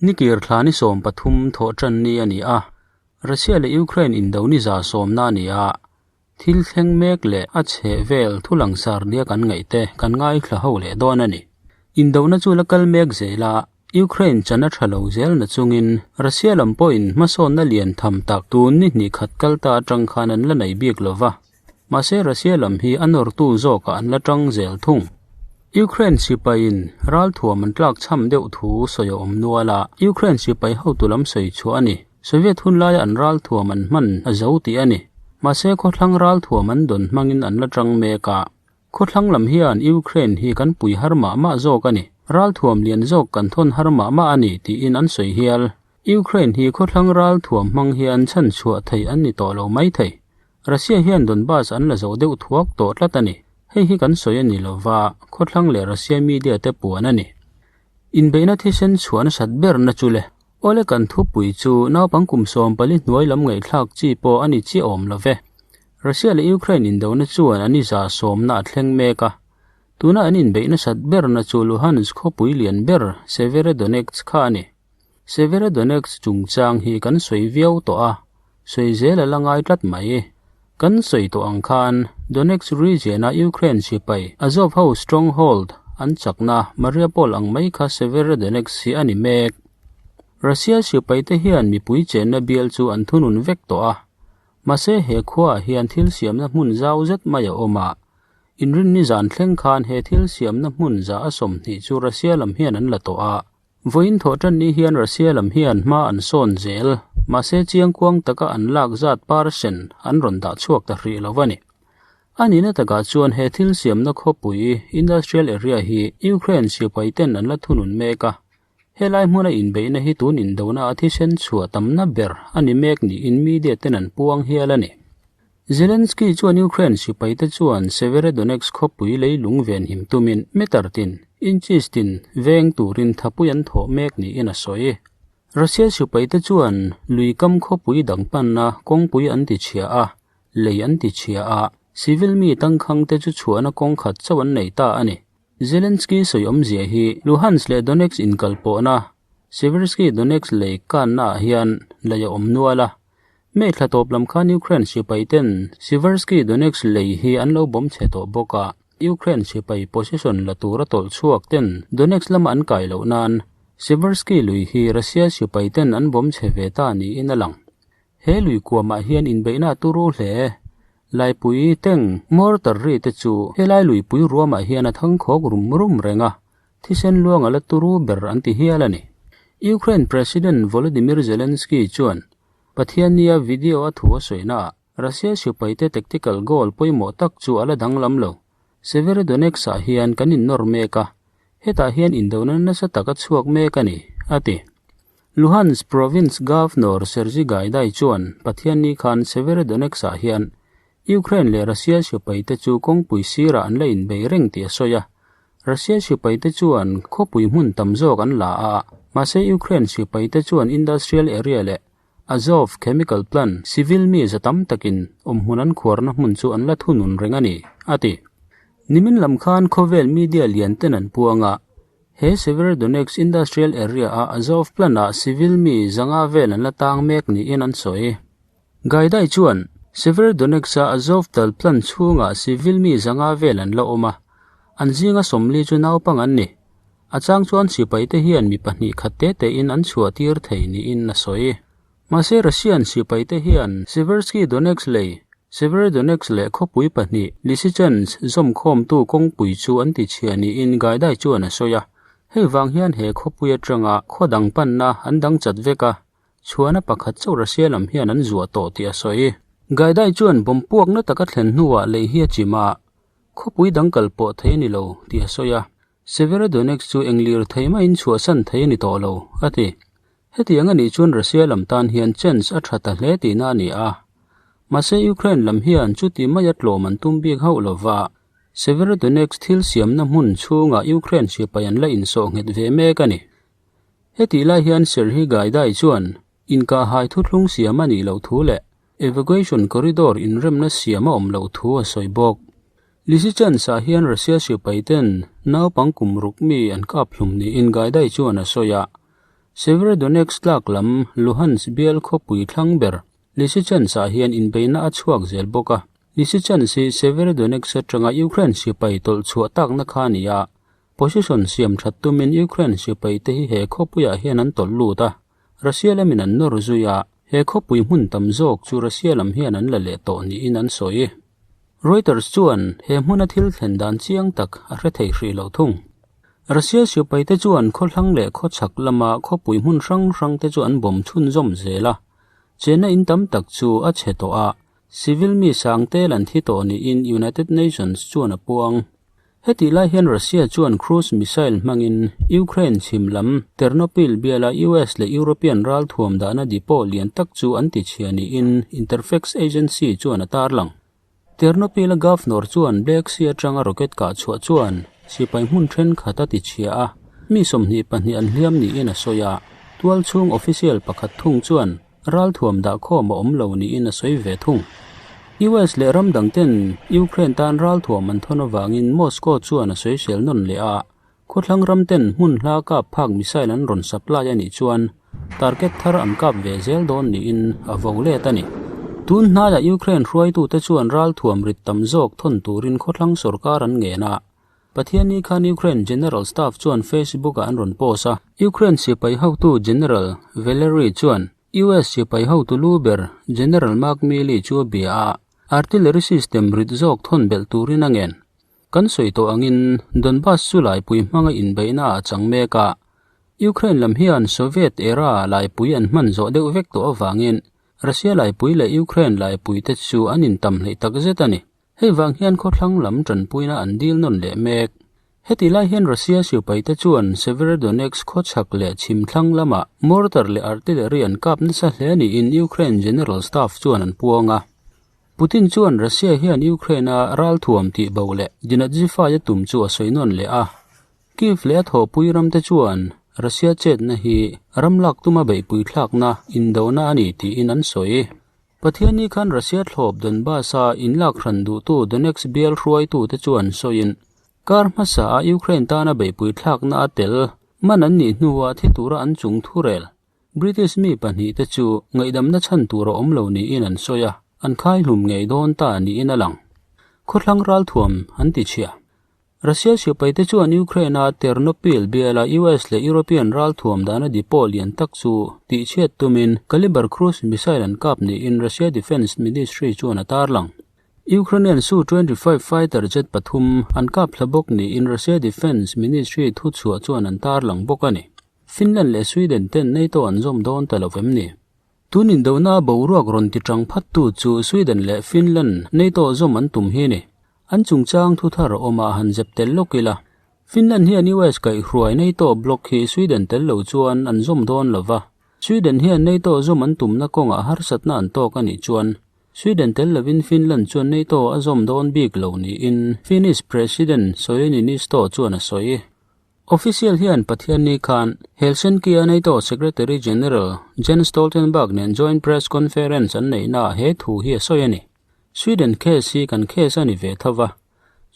Nikir thla ni 13 thawhṭan ni a ni a, Russia leh Ukraine indo ni 110 a ni a, thil thleng mek leh a chhehvel thu langsar nia kan ngaih te kan ngaithla ho leh dawn a ni. Indona chu la kal mek zel a, Ukraine chan a tha lo zel na chungin Russia lam pawhin hmasawnna lian tham tak tun ni hnih khat kal ta atang khan an la nei bik lo va. Mahse Russia lam hi a nawrtu zawkah an la tang zel thung. Ukraine sipaiin ralthuam an tlak chham deuh thu sawi a awm nual a, Ukraine sipai hotu lam sawi chhuah a ni. Soviet hun laia an ralthuam an hman a zo tih a ni. Mahse khawthlang ralthuam an dawn hmangin an la tang mek a. Khawthlang lam hian Ukraine hi kan pui har mah mah zawk a ni. Ralthuam lian zawk kan thawn har mah mah a ni tiin an sawi hial. Ukraine hi khawthlang ralthuam hmang hian chhanchhuah theih an ni tawh lo mai thei. Russia hian Donbas an la zo deuh thuak tawh tlat a ni. Hei hi kan sawi a ni lova, khawthlang leh Russia media te puan a ni. Inbeihna thisen chhuah nasat berna chu le. Awle kan thupui chu naupang kum 14 hnuai lam ngaihthlak chi pawh a ni chiah awm lo ve. Russia leh Ukraine indona chuan an i 110 a thleng mek a. Tuna an inbeih nasat berna chu Luhansk khawpui lian ber Severodonetsk kha a ni. Severodonetsk chungchang hi kan sawi viau tawh a, sawi zel a la ngai tlat mai. Kan sawi tawh ang khan Donetsk region-a Ukraine sipai Azov ho stronghold an chakna Mariupol ang mai kha Severodonetsk hi a ni mek. Russia sipaite hian mipui chenna bial chu an thunun vek tawh a, mahse he khuaah hian thil siamna hmun zau zet mai a awm a. Inrinni zan thleng khan he thil siamna hmun 120 chu Russia lam hian an la tawh a. Vawiin thawhṭan ni hian Russia lam hian hma an sawn zel, mahse chiangkuang taka an lak zat percent an rawn dah chhuak ta hrih lo a ni. A nihna takah chuan he thil siamna khawpui, industrial area, hi Ukraine sipai ten an la thunun mek a, helai hmuna inbeihna hi tun indona a thisen chhuah tamna ber a ni mek niin media ten an puang hial a ni. Zelensky chuan Ukraine sipaite chuan Severodonetsk khawpui leilung venhim tumin meter tin, inches tin, veng turin thapui an thawh mek niin a sawi. Russia sipaite chuan lui kam khawpui dang panna kawngpui an ti chhia a, lei an ti chhia a, civil mi tangkhangte chu chhuahna kawng khat chauh an nei ta a ni. Zelensky sawi awmzia hi Luhansk leh Donetsk inkalpawhna, Seversky Donetsk lei kannaah hian lei a awm nual a. May thla tawp lam khan Ukraine sipai ten Siversky Donetsk lei hi an lo bawm chhe tawh bawk a, Ukraine sipai position la tura tawlh chhuak ten Donetsk lama an kai loh nan Siversky lui hi Russia sipai ten an bawm chhe ve ta niin a lang. He lui kuamah hian inbeihna a turu hle. Laipui teng mortar ri te chu helai luipui ruamah hian a thangkhawk rum rum reng a, thisen luang a la turu ber an ti hial a ni. Ukraine President Volodymyr Zelensky chuan Pathiannia video a thu a sawina ah Russia sipaite tactical goal pawimawh tak chu a la danglam lo. Severodonetsk ah hian kan innawr mek a, hetah hian indona nasa tak a chhuak mek a ni, a ti. Luhansk Province Governor Sergiy Gaidai chuan Pathianni khan Severodonetsk ah hian Ukraine leh Russia sipaite chu kawngpui sirah an la inbei reng tih a sawi a. Russia sipaite chuan khawpui hmun tam zawk an la a, mahse Ukraine sipaite chuan industrial area leh Azov chemical plant civil mi za tam takin awmhmun an khuarna hmun chu an la thunun reng a ni, a ti. Nimin lam khan khawvel media lian ten an puang a, he Severodonetsk industrial area a Azov plant ah civil mi 500 vel an la tang mek niin an sawi. Gaidai chuan Severodonetsk a Azovtal plant chhungah civil mi 500 vel an la awm a, an zinga 40 chu naupang an ni. A chang chuan sipaite hian mi pahnih khat te tein an chhuah tir thei niin a sawi. Mahse Russian sipaite hian Seversky Donetsk lei, Severodonetsk leh khawpui pahnih Lysychansk zawmkhawmtu kawngpui chu an tichhia niin Gaidai chuan a sawi a. Hei vang hian he khawpui atanga khaw dang panna an dang chat vek a, chhuahna pakhat chauh Russia lam hian an zuah tawh tih a sawi. Gaidai chuan bomb puakna taka thlen hnuah lei hi a chim a, khawpui dang kal pawh thei a ni lo tih a sawi a. Severodonetsk chu eng lir thei maiin chhuahsan thei a ni tawh lo, a ti. Hetiang a nih chuan Russia lam tan hian chance a tha ta hle tihna a ni a. Mahse Ukraine lam hian chuti maia tlawm an tum bik hauh lova, Severodonetsk thil siamna hmun chhungah Ukraine sipai an la insawh nghet ve mek a ni. Hetih lai hian Serhiy Gaidai chuan inkahhai thuthlung siam a nih loh thu leh evacuation corridor inremna siam a awm loh thu a sawi bawk. Lysychansk ah hian Russia sipai ten naupang kum ruk mi an kap hlum niin Gaidai chuan a sawi a. Severodonetsk tlak lam Luhansk bial khawpui thlang ber Lysychansk-ah hian inbeihna a chhuak zel bawk a. Lysychansk hi Severodonetsk atanga Ukraine sipai tawlh chhuah takna kha a ni a, position siam that tumin Ukraine sipaite hi he khawpuiah hian an tawlh lut a, Russia lamin an nawr zui a, he khawpui hmun tam zawk chu Russia lam hian an la leh tawh niin an sawi. Reuters chuan he hmuna thil thlen dan chiang tak a hre thei hrih lo thung. Russia sipaite chuan khawthlang leh khawchhak lama khawpui hmun hrang hrangte chu an bawm chhunzawm zel a, chenna in tam tak chu a chhe tawh a, civil mi sang tel an thi tawh niin United Nations chuan a puang. Hetih lai hian Russia chuan cruise missile hmangin Ukraine chhim lam Ternopil biala US leh European ralthuam dahna depot lian tak chu an tichhia niin Interfax agency chuan a tarlang. Ternopil-a governor chuan Black Sea atanga rocket kah chhuah chuan sipai hmun thenkhat a tichhia a, mi 22 an hliam niin a sawi a. Tualchhung official pakhat thung chuan Ralthuam dahkhawm a awm lo niin a sawi ve thung. US leh ram dang ten Ukraine tan ralthuam an thawn avangin Moscow chuan a sawisel nawn leh a, khawthlang ram ten hmun hla kap phak missile an rawn supply a nih chuan target thar an kap ve zel dawn niin a vo let a ni. Tun hnaiah Ukraine hruaitute chuan ralthuam rit tam zawk thawn turin khawthlang sorkar an ngen a, Pathianni khan Ukraine General Staff chuan Facebook-ah an rawn post a. Ukraine sipai hotu General Valery chuan US sipai hotu lu ber General Mark Milley chu a bia a, artillery system rit zawk thawn belh turin a ngen. Kan sawi tawh angin Donbas chu laipui hmanga inbeihna ah a chang mek a. Ukraine lam hian Soviet era laipui an hman zawh deuh vek tawh avangin Russia laipui leh Ukraine laipui te chu an intam hleih takzet a ni. Hei vang hian khawthlang lam tanpuina an dil nawn leh mek. Heti lai hian Russia sipaite chuan Severodonetsk khawchhak leh chhimthlang lamah mortar leh artillery an kap nasa hle niin Ukraine General Staff chuan an puang a. Putin chuan Russia hian Ukraine-a ralthuam tih bo leh denazify a tum chu a sawi nawn leh a. Kyiv leh a thawhpui ramte chuan Russia chetna hi ram lak tuma beihpui thlakna indona a ni tiin an sawi. Pathianni khan Russia thlawp Donbas-a inlak hran duhtu Donetsk bial hruaitute chuan sawiin, kar hmasa-a Ukraine tana beihpui thlakna a tel man an nih hnuah thi tura an chung thurel British mi pahnihte chu ngaihdamna chhan tur a awm lo niin an sawi a, an khai hlum ngei dawn ta niin a lang. Khawthlang ralthuam an ti chhia. Russia sipaite chuan Ukraine-a Ternopil biala US leh European ralthuam dahna depot lian tak chu tihchhiat tumin Kalibr cruise missile an kap niin Russia Defence Ministry chuan a tarlang. Ukrainian Su-25 fighter jet pathum an kap hla bawk niin Russia Defence Ministry thuchhuah chuan an tarlang bawk a ni. Finland leh Sweden ten NATO an zawm dawn ta lo vem ni? Tun indona boruak rawn ti tang phattu chu Sweden leh Finland NATO zawm an tum hi a ni. An chungchang thu thar awmah han zep tel lawk ila. Finland hian US kaihhruai NATO bloc hi Sweden tel lo chuan an zawm dawn lo va. Sweden hian NATO zawm an tumna kawngah harsatna an tawk a nih chuan Sweden tel lovin Finland chuan NATO a zawm dawn bik lo niin Finnish President Sauli Niinisto chuan a sawi. Official hian Pathianni khan Helsinki-a NATO Secretary General Jens Stoltenberg nen joint press conference an neihnaah he thu hi a sawi a ni. Sweden case hi kan case a ni ve tho va,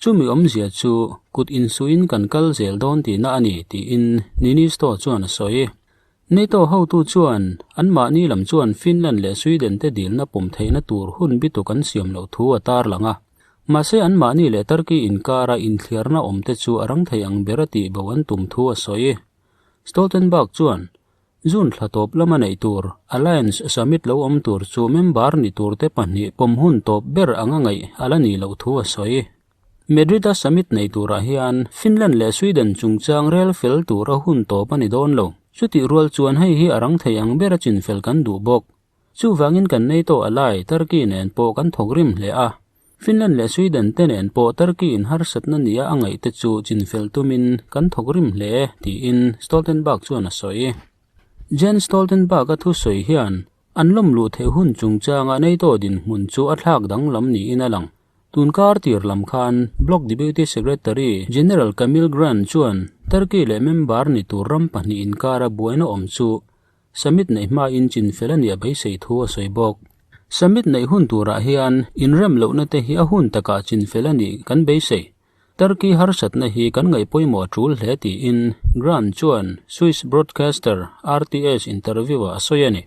chumi awmzia chu kut insuiin kan kal zel dawn tihna a ni tiin Niinisto chuan a sawi. NATO hotu chuan anmahni lam chuan Finland leh Sweden te dilna pawm theihna tur hun bituk an siam loh thu a tarlang a, mahse anmahni leh Turkey inkara inthliarna awmte chu a rang thei ang bera tihbo an tum thu a sawi. Stoltenberg chuan June thla tawp lama neih tur Alliance Summit lo awm tur chu member ni turte pahnih pawm hun tawp ber anga ngaih a la nih loh thu a sawi. Madrid-a summit nei turah hian Finland leh Sweden chungchang rel fel tura hun tawp a ni dawn lo. Chutih rual chuan hei hi a rang thei ang bera chinfel kan duh bawk. Chuvangin kan NATO ally Turkey nen pawh kan thawk rim hle a. Finland leh Sweden te nen pawh Turkey in harsatna nia a ngaih te chu chinfel tumin kan thawk rim hle, tiin Stoltenberg chuan a sawi. Jens Stoltenberg-a thusawi hian an lawm luh theih hun chungchanga NATO dinhmun chu a thlak danglam niin a lang. Tun kar tir lam khan Bloc Deputy Secretary General Camille Grand chuan Turkey leh member ni tur ram pahnih inkara buaina awm chu Summit neih hmain chinfel a nih a beisei thu a sawi bawk. Summit neih hun turah hian inrem lohna te hi a hun takah chinfel a nih kan beisei. Turkey harsatna hi kan ngaih pawimawh a tul hle tiin Grant chuan Swiss broadcaster RTS interview-ah a sawi a ni.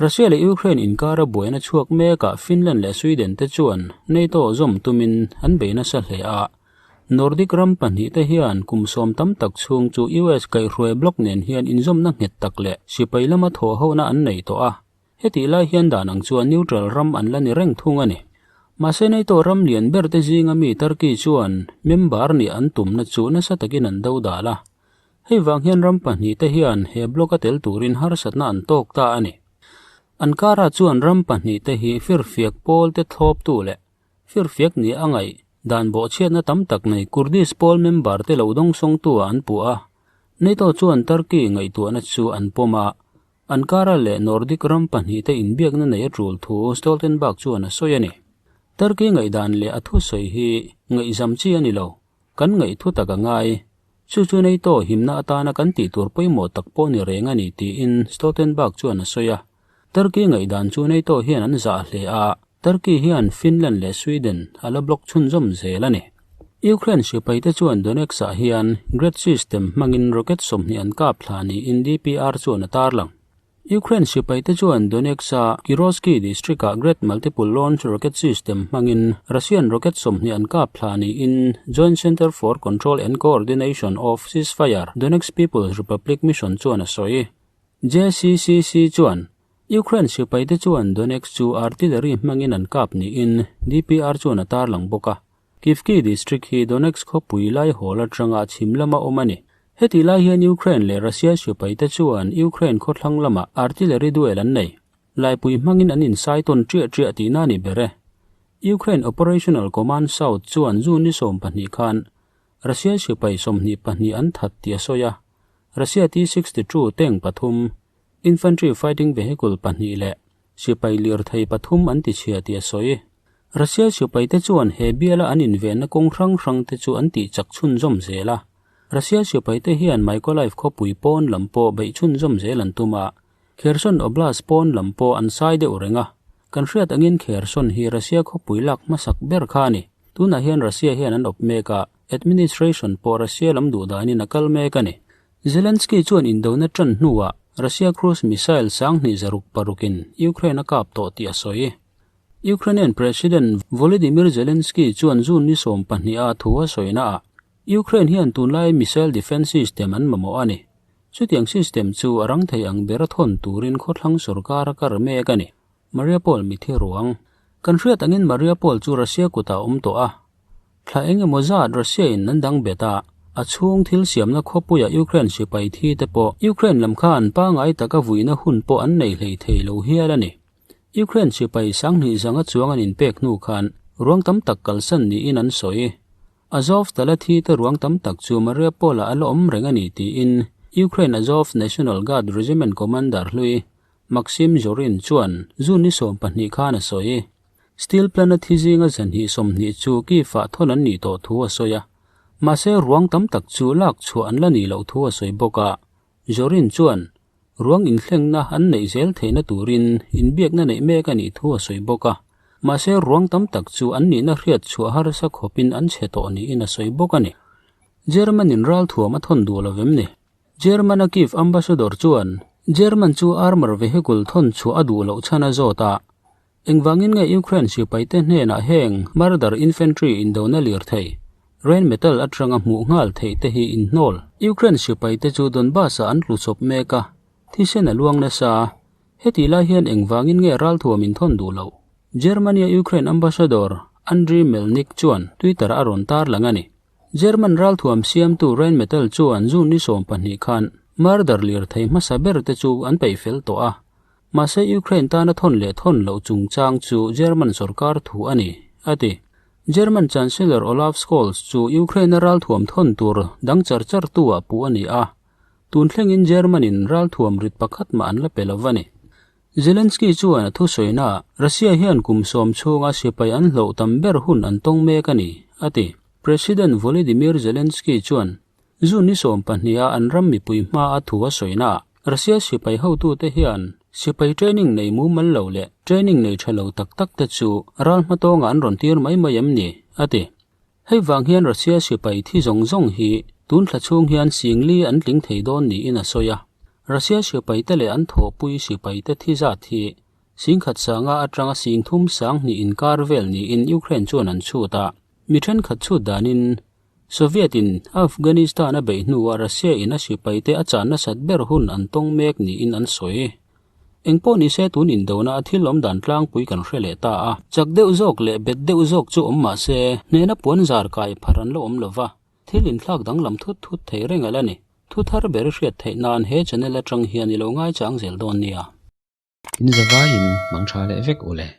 Russia leh Ukraine inkara buaina chhuak mekah Finland leh Sweden te chuan NATO zawm tumin an bei nasa hle a. Nordic ram pahnihte hian kum sawm tam tak chhung chu US kaihhruai bloc nen hian inzawmna nghet tak leh sipai lama thawhhona an nei tawh a. Hetih lai hian dan ang chuan neutral ram an la ni reng thung a ni. Mahse NATO ram lian ber te zinga mi Turkey chuan member nih an tumna chu nasa takin an do dal a. Hei vang hian ram pahnihte hian he block a tel turin harsatna an tawk ta a ni. Ankara chuan ram pahnihte hi firfiak pawl te thlawptu leh firfiak nia a ngaih dan bawhchhiatna tam tak nei Kurdish pawl member te lo dawngsawngtu ah an puh a. NATO chuan Turkey ngaihtuahna chu an pawm a. Ankara leh Nordic ram pahnihte inbiakna nei a tul thu Stoltenberg chuan a sawi a ni. Turkey ngaihdan leh a thusawi hi ngaihzam chi a ni lo, kan ngaih thu tak a ngai. Chu chu NATO himna atana kan tih tur pawimawh tak pawh ni reng a ni tiin Stoltenberg chuan a sawi a. Turkey ngaihdan chu NATO hian an zah hle a, Turkey hian Finland leh Sweden a la block chhunzawm zel a ni. Ukraine sipaite chuan Donetsk-ah hian Grad system hmangin rocket 20 an kap thla niin DPR chuan a tarlang. Ukraine sipaite chuan Donetsk-a Kirovsky district-ah Grad multiple launch rocket system hmangin Russian rocket 20 an kap thla niin Joint Center for Control and Coordination of Ceasefire Donetsk People's Republic Mission chuan a sawi. JCCC chuan Ukraine sipaite chuan Donetsk chu artillery hmangin an kap niin DPR chuan a tarlang bawk a. Kivki district hi Donetsk khawpui lai hawl atanga chhim lama awm a ni. Hetih lai hian Ukraine leh Russia sipaite chuan Ukraine khawthlang lamah artillery duel an nei. Laipui hmangin an insai tawn ṭiah ṭiah tihna a ni ber e. Ukraine Operational Command South chuan June ni 12 khan Russia sipai 22 an that tih a sawi a. Russia T-62 tank pathum, infantry fighting vehicle pahnih leh sipai lirthei pathum an ti chhia tih a sawi. Russia sipaite chuan he biala an invenna kawng hrang hrangte chu an tih chak chhunzawm zel a. Russia sipaite hian Mykolaiv khawpui pawn lam pawh beih chhunzawm zel an tum a, Kherson Oblast pawn lam pawh an sai deuh reng a. Kan hriat angin Kherson hi Russia khawpui lak hmasak ber kha a ni. Tunah hian Russia hian an awp mek a, administration pawh Russia lam duh danin a kal mek a ni. Zelensky chuan indona ṭan hnuah Russia cruise missile 2600 in Ukraine a kap tawh tih a sawi. Ukrainian President Volodymyr Zelensky chuan June ni 12 a thu a sawinaah Ukraine hian tunlai missile defence system an mamawh a ni. Chutiang system chu a rang thei ang ber a thawn turin khawthlang sorkar a kar mek a ni. Mariupol mithi ruang. Kan hriat angin Mariupol chu Russia kutah a awm tawh a. Thla eng emaw zat Russia in an dang bet a, a chhung thil siamna khawpuia Ukraine sipai thi te pawh Ukraine lam khan pangai taka vuina hun pawh an nei hlei thei lo hial a ni. Ukraine sipai 20,000 chuang an inpek hnu khan ruang tam tak kalsan niin an sawi. Azov tala thi te ruang tam tak chu Mariupol-ah a la awm reng a ni tiin Ukraine Azov National Guard Regiment Commander hlui Maksim Zhorin chuan June ni 12 khan a sawi. Steel plant a thi zinga 220 chu Kyiv-ah thawn an nih tawh thu a sawi a, mahse ruang tam tak chu lak chhuah an la nih loh thu a sawi bawk a. Zorin chuan ruang inthlengna an neih zel theihna turin inbiakna neih mek a nih thu a sawi bawk a, mahse ruang tam tak chu an nihna hriat chhuah harsa khawpin an chhe tawh niin a sawi bawk a ni. German-in ralthuam a thawn duh lo vem ni? German-a Kyiv ambassador chuan German chu armour vehicle thawn chhuah a duh loh chhan a zawt a, Engvangin nge Ukraine sipaite hnenah heng Marder infantry indona lirthei, Rheinmetall atanga hmuh nghal theih te hi inhnawl? Ukraine sipaite chu Donbas-ah an tluchawp mek a, thisen a luang nasa. Hetih lai hian engvangin nge ralthuam inthawn duh loh? Germany-a Ukraine ambassador Andriy Melnyk chuan Twitter-ah a rawn tarlang a ni. German ralthuam siamtu Rheinmetall chuan June ni 12 khan Marder lirthei hmasa ber te chu an peih fel tawh a. Mahse Ukraine tana thawn leh thawn loh chungchang chu German sorkar thu a ni, a ti. German Chancellor Olaf Scholz chu Ukraine-a ralthuam thawn tur dang char char tu ah puh a ni a, tun thlengin German-in ralthuam rit pakhat mah an la pe lo a ni. Zelensky chuan a thusawiinaah Russia hian kum sawm chhunga sipai an hloh tam ber hun an tawng mek a ni, a ti. President Volodymyr Zelensky chuan June ni 12 a an ram mipui hma a thu a sawinaah Russia sipai hotute hian sipai training nei mumal lo leh training nei tha lo tak tak te chu ral hmatawngah an rawn tir mai mai em ni? a ti. Hei vang hian Russia sipai thi zawng zawng hi tun thla chhung hian singli an tling thei dawn niin a sawi a. Russia sipaite leh an thawhpui sipaite thi zat hi singkhat sanga atanga singthum sanghnih inkar vel niin Ukraine chuan an chhut a. Mi thenkhat chhut danin Soviet in Afghanistan a beih hnuah Russia in a sipaite a chan nasat ber hun an tawng mek niin an sawi. Engpawh nise tun indona a thil awm dan tlangpui kan hre leh ta a. Chak deuh zawk leh bet deuh zawk chu awm mah se, hnehna puan zar kai phar an la awm lova, thil inthlak danglam thut thut thei reng a la ni. Thu thar ber i hriat theih nan he channel atang hian i lo ngaichang zel dawn nia. In zavaiin mang tha leh vek u le.